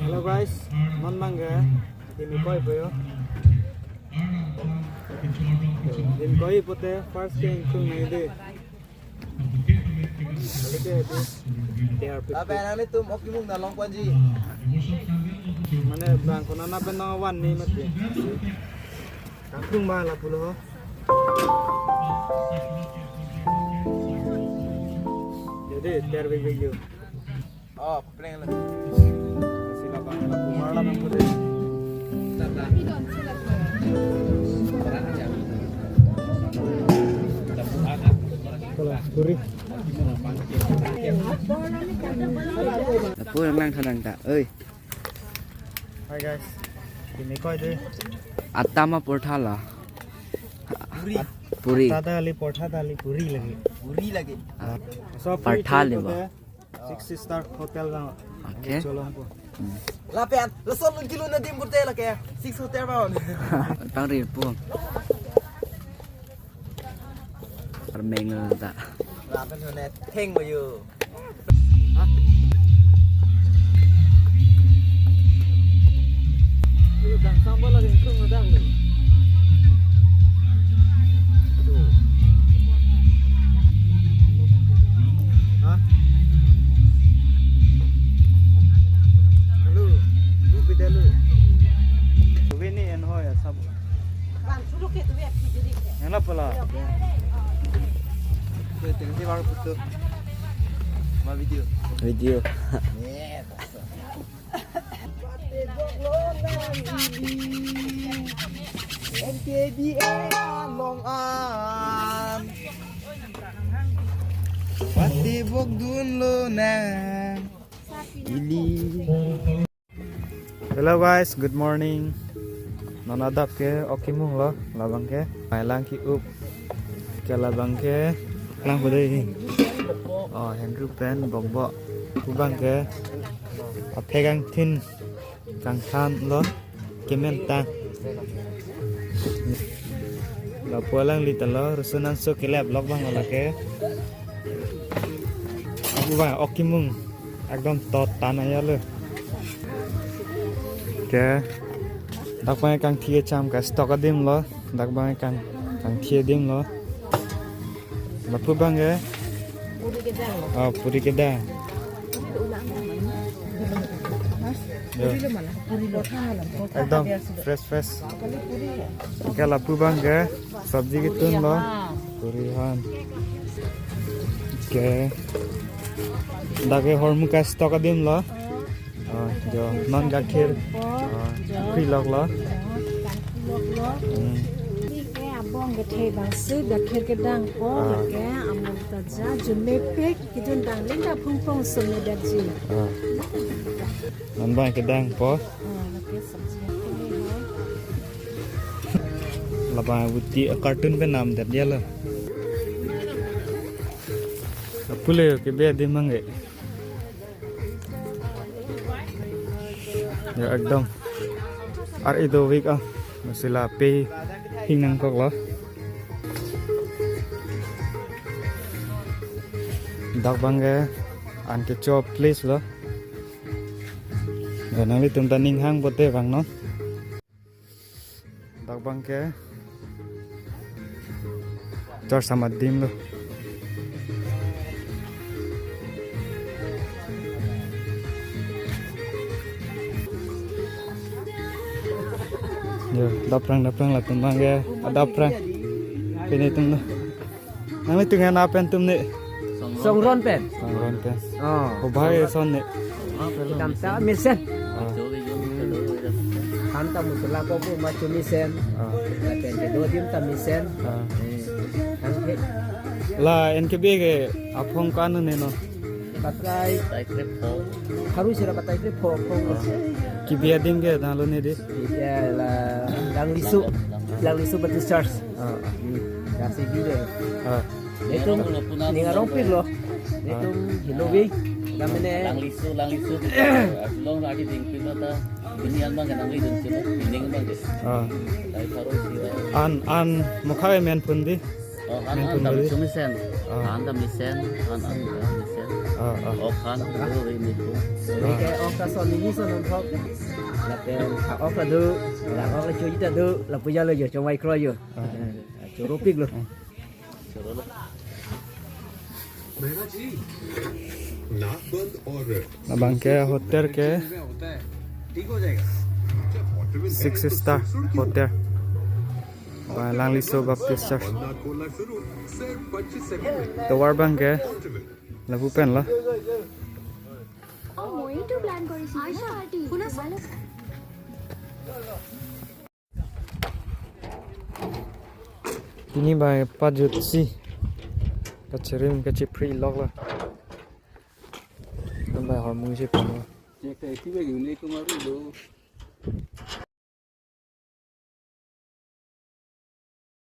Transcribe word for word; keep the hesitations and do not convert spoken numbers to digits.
Hello guys, non abangke kimi koi po yo. Kimi koi pote first ke ingkung nai de. Kali ke itu. Dia Lapen nanglitum Okimung nalong ponji. Mane bang kona na pen nang wan ni mati. Kangkung ba lapulo. Jadi tiar big big yo. Oh, pleng la. Sila bang la kumar la bang putih. Kalau puri. Lapu lang lang thanang ta. Oi. Hi guys. Kimi koi de. Atama portha la. Puri. Puri. Tada ali portha ta ali puri lagi. Puri lagi. Ah. So puri Portha puri le ba. Six star hotel lang. Okay. Cholong po. Hmm. Lapen, lason lun kilo na dim kurte lake. Six hotel ba. Tang ri po. Armeng ta. Lapen hone theng mo yo. Hah? Ayo, kang sambal lagi kung medang lo. Aduh. Hah? Halo, bu beda lo. Bini en ho ya sab. Yang apa lah? Tuh, tengah sih baru putus. Ma video. Video. N K B A along an. Pati bok dun lo na. Ili. Hello guys, good morning. Non adap ke Okimung lo, labang ke mailang ki-up. Ke labang ke lang bodei. Oh, Henry pen bokbok. Labang ke aphek angthin kangthan lo, kemen ta. Lapu alangli ta lo, rusun anso kelep lok bang lake. Aku bang Okimung. Ekdom tot tan aja lo. Ke. Dak bang kangthi cham ka stock adim lo. Dak bang kang kangthi adim lo. Lapu bang ke. Oh, puri kedang. Yo. Ekdom fresh fresh. Ke lapu bang ke. Sabji ketun lo. Puri han. Ke. Dak ke hormu ka stock adim lo. Oh, jo, non gakhir. Oh, free lok lo. Hmm. Ke abong kethe bangsi gakhir kedang po, ah, ke Amul Taza, jun mepik, kejun dang lingga phungphung sum ne derji. Ah. Non bang kedang po. Ah, ke sabji. Labang abuti, eh, carton pen nam det dia lo. Pule ke be adim mang ke. Ya, ekdom. Ar ido week ah. Masih lape hing nangkok lo. Dak bang ke an kecho place lo. Ya, nanglitum ta ning hang pote bang non. Dak bang ke chor samat dim lo. Yo, daprang daprang latum bang ke, ah, daprang. Pini tum lo. Nanglitum ke na pen tum ne? Songron pen. Songron pen. Oh. Kobhai ason ne? Kam ta mesen. Ah. Kam ta musula ko bu machu mesen. Ah. Lapen kedo adim ta mesen. Ah. Eh, kan ke. La N K B ke aphong ko-an ne non? Batai. Batai krepho. Haru sira batai krepho aphong. Ah. Kebi adim ke dang lo ne di? Ya la Langlisu. Langlisu Baptist Church. Ah. Hmm. Kasi gede. Ah. Netum ning arong pik lo. Netum hinobi. Namene Langlisu, Langlisu. Long lagi dingpin ta. Ini an bang ke nangli dun sih, ini bang ke. Ah. Dari Paro sih. An, an, mokha men pun di. An an dam chumisen. Ah. An dam misen, an an dam misen. Ah, ah. Ok an do re mi kum. Lake ok ta son ni son thok. Lapen ok ta do, la ok la chuji ta do, lapu jalo jo, chongvai kroi jo. Ah. Choro pik lo. Labang ke hotel ke six star hotel. Ba Langliso Baptist Church. Tovar abang ke lapu pen lo. Pini bai pajutsi kachirim kachiphri lok lo. Tum bai hormu si pon lo.